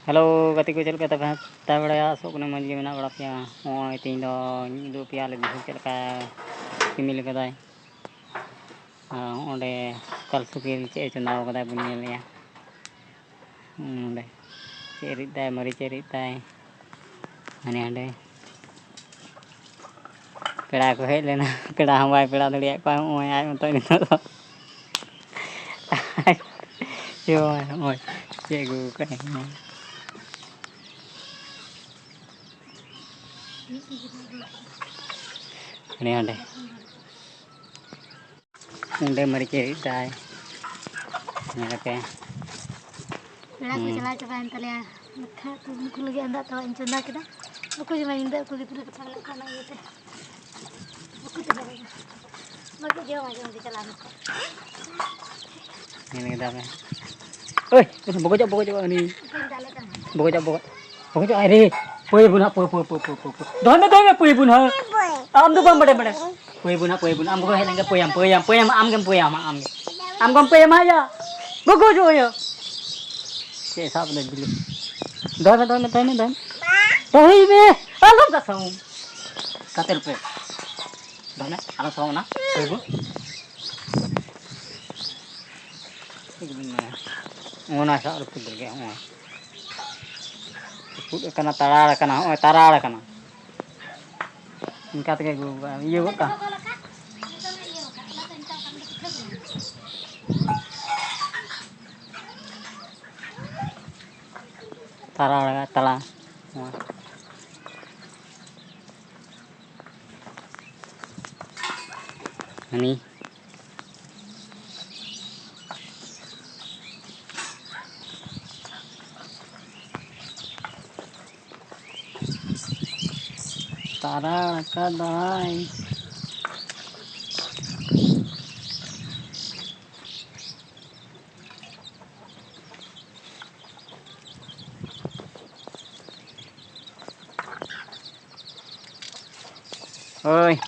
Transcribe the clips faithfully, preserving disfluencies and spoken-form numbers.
Hello ᱜᱟᱛᱮ ᱠᱚ, ᱪᱮᱫ ᱞᱮᱠᱟ ᱛᱟᱯᱮ ᱱᱟᱯᱟᱭ ᱵᱟᱲᱟᱭᱟ? ᱟᱥᱚᱜ ᱠᱟᱹᱱᱟᱹᱧ ᱢᱚᱡᱽ ᱜᱮ ᱢᱮᱱᱟᱜ ᱵᱟᱲᱟ ᱯᱮᱭᱟ᱾ ᱱᱚᱜᱼᱚᱭ ᱛᱮᱦᱮᱧ ᱫᱚᱧ ᱩᱫᱩᱜ ᱟᱯᱮᱭᱟ ᱟᱞᱮ ᱫᱤᱥᱚᱢ ᱪᱮᱫ ᱞᱮᱠᱟ ᱨᱤᱢᱤᱞ ᱠᱟᱫᱟᱭ᱾ ᱟᱨ ᱚᱸᱰᱮ ᱠᱟᱞ ᱥᱩᱠᱤᱞ ᱪᱮᱫ ᱮ ᱪᱚᱸᱫᱟᱣ ᱠᱟᱫᱟᱭ ᱵᱚᱱ ᱧᱮᱞᱮᱜᱼᱟ᱾ ᱱᱚᱸᱰᱮ ᱪᱮᱫ ᱮ ᱨᱤᱫ ᱫᱟᱭ, ᱢᱟᱹᱨᱤᱪ ᱮ ᱨᱤᱫ ᱫᱟᱭ᱾ ᱦᱟᱱᱮ ᱦᱟᱸᱰᱮ ᱯᱮᱲᱟ ᱠᱚ ᱦᱮᱡ ᱞᱮᱱᱟ, ᱯᱮᱲᱟ ᱦᱚᱸ ᱵᱟᱭ ᱯᱮᱲᱟ ᱫᱟᱲᱮᱭᱟᱜ ᱠᱚᱣᱟ᱾ ᱱᱚᱜᱼᱚᱭ ᱟᱡ ᱢᱚᱛᱚᱡ ᱱᱤᱛᱚᱜ ᱫᱚ ᱪᱚᱭ ᱱᱚᱜᱼᱚᱭ ᱪᱮᱫ ᱟᱹᱜᱩ ᱠᱟᱜᱼᱟᱭ᱾ ᱦᱟᱱᱮ ᱦᱟᱸᱰᱮ ᱚᱸᱰᱮ ᱢᱟᱹᱨᱤᱪ ᱮ ᱨᱤᱫ ᱫᱟᱭ᱾ ᱧᱮᱞ ᱟᱯᱮ᱾ ᱯᱮᱲᱟ ᱠᱚ ᱦᱩᱸ᱾ ᱪᱟᱞᱟᱣ ᱪᱟᱵᱟᱭᱮᱱ ᱛᱟᱞᱮᱭᱟ᱾ ᱫᱟᱠᱟ ᱩᱛᱩ ᱩᱱᱠᱩ ᱞᱟᱹᱜᱤᱫ ᱟᱸᱫᱟᱜ ᱛᱟᱣᱟ ᱤᱧ ᱪᱚᱸᱫᱟ ᱠᱮᱫᱟ᱾ ᱩᱱᱠᱩ ᱡᱮ ᱢᱟ ᱧᱤᱫᱟᱹ ᱩᱱᱠᱩ ᱜᱤᱫᱽᱨᱟᱹ ᱠᱚ ᱪᱟᱞᱟᱜ ᱠᱟᱱᱟ ᱤᱭᱟᱹᱛᱮ᱾ ᱵᱟᱠᱚ ᱪᱟᱞᱟᱜ ᱠᱟᱱᱟ᱾ ᱵᱟᱠᱚ ᱡᱚᱢᱟ, ᱡᱚᱢ ᱛᱮ ᱪᱟᱞᱟᱣ ᱱᱟᱠᱚ᱾ ᱧᱮᱞ ᱠᱮᱫᱟ ᱯᱮ᱾ ᱳᱭ, ᱵᱚᱜᱚᱡᱚᱜ, ᱵᱚᱜᱚᱡᱚᱜ, ᱩᱱᱤ᱾ ᱩᱱᱠᱩᱧ ᱫᱟᱞᱮ ᱠᱟᱱᱟ᱾ ᱵᱚᱜᱚᱡᱚᱜ, ᱵᱚᱜᱚᱡ᱾ ᱵᱚᱜᱚᱡᱚᱜ, ᱟᱭ ᱨᱮ᱾ ᱯᱩᱭ ᱵᱩᱱᱟ, ᱯᱩᱭ, ᱯᱩᱭ, ᱯᱩᱭ, ᱯᱩᱭ, ᱯᱩᱭ, ᱯᱩᱭ᱾ ᱫᱚᱦᱚᱭ ᱢᱮ, ᱫᱚᱦᱚᱭ ᱢᱮ, ᱯᱩᱭ ᱵᱩᱱᱟ᱾ ᱟᱢ ᱫᱚ ᱵᱟᱢ ᱵᱟᱰᱟᱭ, ᱵᱟᱰᱟᱭ᱾ ᱯᱩᱭ ᱵᱩᱱᱟ, ᱯᱩᱭ ᱵᱩᱱᱟ᱾ ᱟᱢ ᱜᱚᱜᱚ ᱦᱮᱡ ᱞᱮᱱ ᱜᱮ ᱯᱩᱭᱟᱢ, ᱯᱩᱭᱟᱢ, ᱯᱩᱭᱟᱢ, ᱟᱢ ᱜᱮᱢ ᱯᱩᱭᱟᱢ, ᱟᱢ ᱜᱮ᱾ ᱟᱢ ᱜᱚᱢ ᱯᱩᱭᱟᱢᱟ ᱭᱟ᱾ ᱜᱚᱜᱚ ᱡᱚ ᱭᱟ᱾ ᱪᱮᱫ ᱥᱟᱵ ᱞᱮ ᱵᱤᱞᱤ᱾ ᱫᱚᱦᱚᱭ ᱢᱮ, ᱫᱚᱦᱚᱭ ᱢᱮ, ᱫᱚᱦᱚᱭ ᱢᱮ, ᱫᱚᱦᱚᱭ ᱢᱮ᱾ ᱫᱚᱦᱚᱭ ᱢᱮ᱾ ᱟᱞᱚᱢ ᱠᱟᱥᱟᱢ᱾ ᱠᱟᱛᱮ ᱨᱩᱯᱮ᱾ ᱫᱚᱦᱚᱭ ᱢᱮ, ᱟᱞᱚᱢ ᱥᱟᱵ ᱚᱱᱟ᱾ ᱯᱩᱭ ᱵᱩᱱ᱾ ᱪᱮᱫ ᱵᱤᱱ ᱢᱮᱱᱟ? ᱚᱱᱟ ᱥᱟᱵ ᱨᱟᱹᱯᱩᱫ ᱞᱟᱹᱜᱤᱫ, ᱦᱚᱸᱜᱼᱚᱭ᱾ ᱨᱟᱹᱯᱩᱫ ᱟᱠᱟᱱᱟ, ᱛᱟᱲᱟᱲ ᱟᱠᱟᱱᱟ, ᱦᱚᱸᱜᱼᱚᱭ ᱛᱟᱲᱟᱲ ᱟᱠᱟᱱᱟ᱾ ᱤᱱᱠᱟ ᱛᱮᱜᱮ ᱟᱹᱜᱩ ᱠᱟᱜᱼᱟ, ᱤᱭᱟᱹ ᱜᱚᱫ ᱠᱟᱜᱼᱟ᱾ ᱛᱟᱲᱟᱲ, ᱛᱟᱲᱟᱲ᱾ ᱱᱚᱣᱟ᱾ ᱦᱟᱹᱱᱤ᱾ ᱛᱟᱨᱟ ᱟᱠᱟᱫᱟᱭ᱾ ᱦᱳᱭ,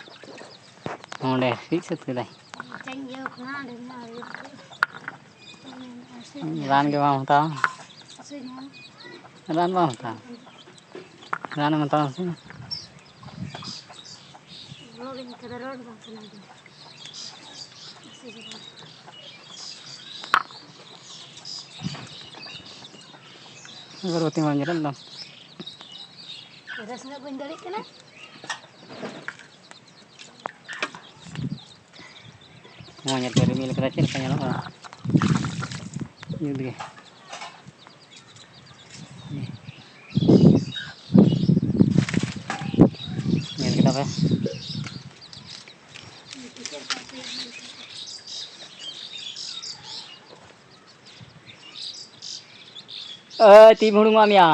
ᱚᱸᱰᱮ ᱨᱤᱫ ᱥᱟᱹᱛ ᱠᱮᱫᱟᱭ᱾ ᱪᱮᱫ ᱤᱧ ᱤᱭᱟᱹ ᱠᱟᱱᱟ, ᱚᱸᱰᱮ ᱢᱮᱱᱟᱜᱼᱟ, ᱤᱭᱟᱹ ᱠᱚ᱾ ᱨᱟᱱ ᱜᱮ ᱵᱟᱢ ᱦᱟᱛᱟᱣᱟ᱾ ᱦᱟᱹᱥᱩᱧᱟ᱾ ᱨᱟᱱ ᱵᱟᱢ ᱦᱟᱛᱟᱣᱟ? ᱨᱟᱱ ᱮᱢ ᱦᱟᱛᱟᱣᱟ ᱥᱮ? ᱦᱚᱲ ᱤᱧ ᱠᱟᱫᱟ, ᱨᱚᱲ ᱵᱟᱝ ᱥᱟᱱᱟ ᱠᱟᱱᱟ᱾ ᱟᱜᱚᱨᱵᱟᱹᱛᱤ ᱢᱟ ᱧᱮᱞᱚᱜ ᱫᱚ᱾ ᱵᱮᱨᱮᱥ ᱧᱚᱜ ᱵᱟᱹᱧ ᱫᱟᱲᱮᱭᱟᱜ ᱠᱟᱱᱟ᱾ ᱱᱚᱣᱟ ᱧᱮᱞ ᱯᱮ, ᱨᱤᱢᱤᱞ ᱠᱟᱫᱟ, ᱪᱮᱫ ᱞᱮᱠᱟ ᱧᱮᱞᱚᱜ ᱠᱟᱱᱟ? ᱡᱩᱛ ᱜᱮ᱾ ᱧᱮᱞ ᱠᱮᱫᱟ ᱯᱮ? ᱮᱭ, ᱛᱤᱢ ᱦᱩᱲᱩᱝ ᱟᱢ ᱭᱟ?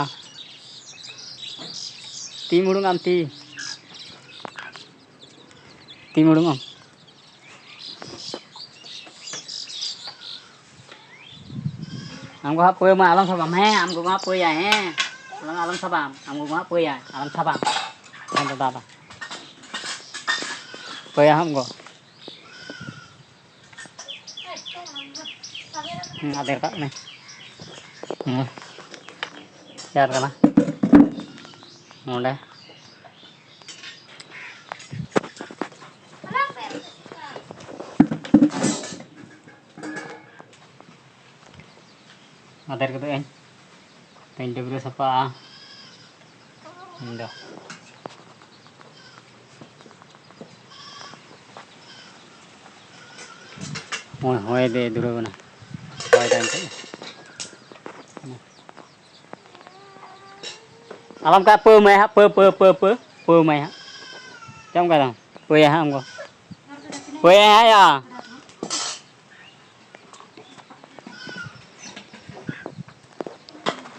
ᱛᱤᱢ ᱦᱩᱲᱩᱝ ᱟᱢ, ᱛᱤ᱾ ᱛᱤᱢ ᱦᱩᱲᱩᱝ ᱟᱢ᱾ ᱟᱢ ᱜᱚ ᱦᱟᱸᱜ ᱯᱟᱹᱭ ᱢᱟ ᱟᱞᱚᱢ ᱥᱟᱵᱟᱢ, ᱦᱮᱸ? ᱟᱢ ᱜᱚ ᱢᱟ ᱯᱟᱹᱭᱟᱭ, ᱦᱮᱸ? ᱟᱞᱚᱢ, ᱟᱞᱚᱢ ᱥᱟᱵᱟᱢ᱾ ᱟᱢ ᱜᱚ ᱢᱟ ᱦᱟᱸᱜ ᱯᱟᱹᱭᱟᱭ, ᱟᱞᱚᱢ ᱥᱟᱵᱟᱢ᱾ ᱦᱮᱸ, ᱫᱟᱫᱟ, ᱫᱟ᱾ ᱯᱟᱹᱭᱟ ᱦᱟᱸᱜ ᱟᱢ ᱜᱚ᱾ ᱦᱩᱸ, ᱟᱫᱮᱨ ᱠᱟᱜ ᱠᱟᱹᱱᱟᱹᱧ᱾ ᱦᱩᱸ᱾ ᱪᱮᱭᱟᱨ ᱠᱟᱱᱟ ᱱᱚᱰᱮ᱾ ᱟᱫᱮᱨ ᱠᱟᱹᱫᱟᱹᱧ᱾ ᱛᱮᱧ ᱰᱟᱹᱵᱽᱨᱟᱹ ᱥᱟᱯᱷᱟᱜᱼᱟ ᱤᱧ ᱫᱚ᱾ ᱦᱳᱭ, ᱦᱳᱭ ᱫᱮ ᱫᱷᱩᱨᱟᱹᱣ ᱮᱱᱟ᱾ ᱦᱳᱭ ᱫᱟᱭ ᱱᱤᱛᱚᱜ᱾ ᱟᱞᱚᱢ ᱠᱟ ᱯᱟᱹ ᱢᱟᱭ ᱦᱟᱸᱜ, ᱯᱟᱹ, ᱯᱟᱹ, ᱯᱟᱹ, ᱯᱟᱹ, ᱯᱟᱹ ᱢᱟᱭ ᱦᱟᱸᱜ᱾ ᱪᱮᱫ ᱮᱢ ᱠᱟᱭ ᱫᱟ? ᱯᱟᱹᱭᱟ ᱦᱟᱸᱜ ᱟᱢ ᱜᱚ᱾ ᱯᱟᱹᱭᱟ ᱦᱟᱸᱜ ᱭᱟ᱾